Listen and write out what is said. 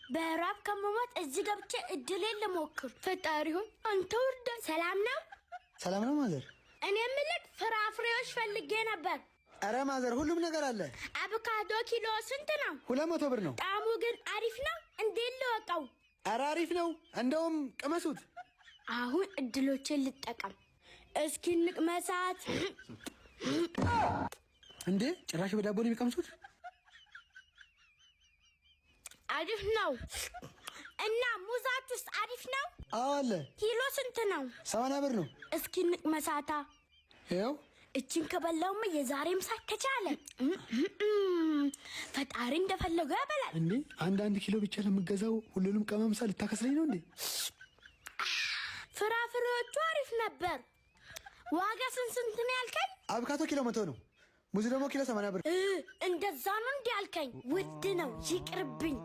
በራብ ከመሞት እዚህ ገብቼ እድሌን ልሞክር። ፈጣሪ ሆይ አንተ እርዳኝ። ሰላም ነው? ሰላም ነው ማዘር። እኔ የምልህ ፍራፍሬዎች ፈልጌ ነበር። ኧረ ማዘር ሁሉም ነገር አለ። አቮካዶ ኪሎ ስንት ነው? 200 ብር ነው። ጣዕሙ ግን አሪፍ ነው። እንዴት ልወቀው? ኧረ አሪፍ ነው። እንደውም ቅመሱት። አሁን እድሎችን ልጠቀም። እስኪ እንቅመሳት። እንዴ፣ ጭራሽ በዳቦ ነው የሚቀምሱት? አሪፍ ነው። እና ሙዛችሁስ አሪፍ ነው? አዎ አለ። ኪሎ ስንት ነው? 80 ብር ነው። እስኪ እንቅመሳታ። ይኸው። እችን ከበላውም የዛሬ ምሳ ከቻለ ፈጣሪ እንደፈለገው ያበላል። እንዴ፣ አንድ አንድ ኪሎ ብቻ ለምገዛው ሁሉንም ቀማምሳ ልታከስረኝ ነው እንዴ? ፍራፍሬዎቹ አሪፍ ነበር። ዋጋ ስንት ስንት ነው ያልከኝ? አቮካዶ ኪሎ 100 ነው። ሙዝ ደግሞ ኪሎ 80 ብር። እንደዛ ነው እንዲህ ያልከኝ? ውድ ነው፣ ይቅርብኝ።